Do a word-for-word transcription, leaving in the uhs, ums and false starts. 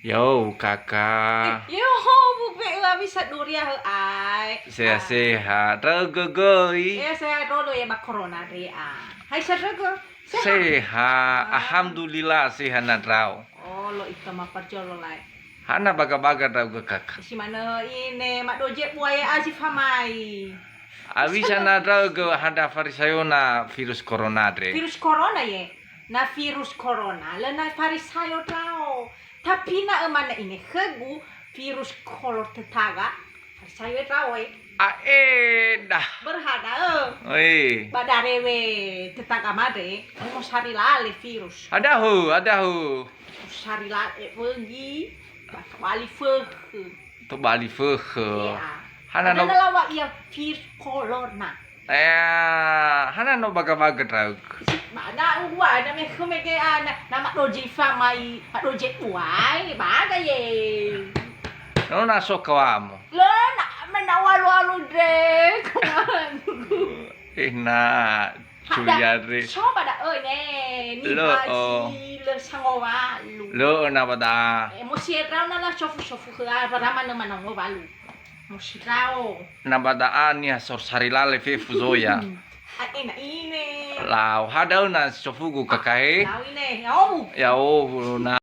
Ya'o, Kaka. Yoho, bube'ö awisa duria hö ae. Seha-seha. Ndra'ögö göi. Eh, seha dodo ya ba corona dre a. Hai sa ndra'ögö. Seha. Seha. Ah. Alhamdulillah, seha na ndrao. Oh, lo ita maparjolo lae. Hana baga-baga ndra'ögö, Kaka. Si manö ine, madoje buae a si famai. Awisa na ndra'ögö hana farisayona virus corona dre. Virus corona ye. Na virus corona, lö na farisayo ndrao. Tapi na ömane ine khögu virus kolor tetaga, farisayo ndrao e. Ae, dah. Berhana, ö. Oi. Ba darewe tetaga made, mo sari lale virus. Adahu, adahu. Sari lale wögi, ba tobali fökhö. Tobali fökhö. Iya. Hana no lawa ia virus corona. Eh, hana no baga-baga ndra'ögö. Ba na ua, na me khö mege a, na, na madoje famai, madoje buae, baga ye. No na so kawamo. Lö na, me na walu-walu dre, kawangu. Eh, na, Culia dre. Coba da'ö ne, ni Lö, oh. Lö sangowalu. Lö na bada. Eh, mo si edrao na la sofu-sofu khö, apa rama na manongo walu. Mo si drao. Na ba da'a niha sor sari lale fefu zoya. Hmm. Ae na ine. Lau, ha da'ö na sofugu kakahe. Lau ine, ya'o. Ya'o, na.